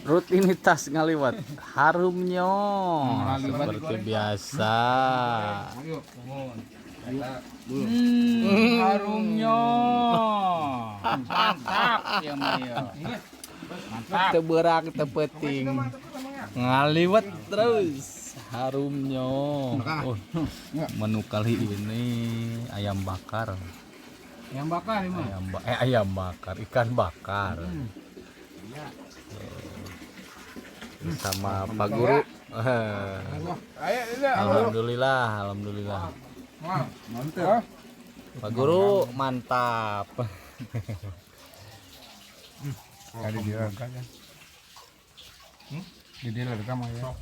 Rutinitas ngaliwet harumnya seperti biasa. Harumnya. Mantap ya mah ya. Mantap. Teu beurang teu peuting. Ngaliwet terus harumnya. Oh, menu kali ini ayam bakar. Yang bakar ini mah. Ayam bakar, ikan bakar. Sama Pak Guru. Alhamdulillah, alhamdulillah. Mantap. Pak Guru mantap. Tadi dia kan. Di dia lah ya.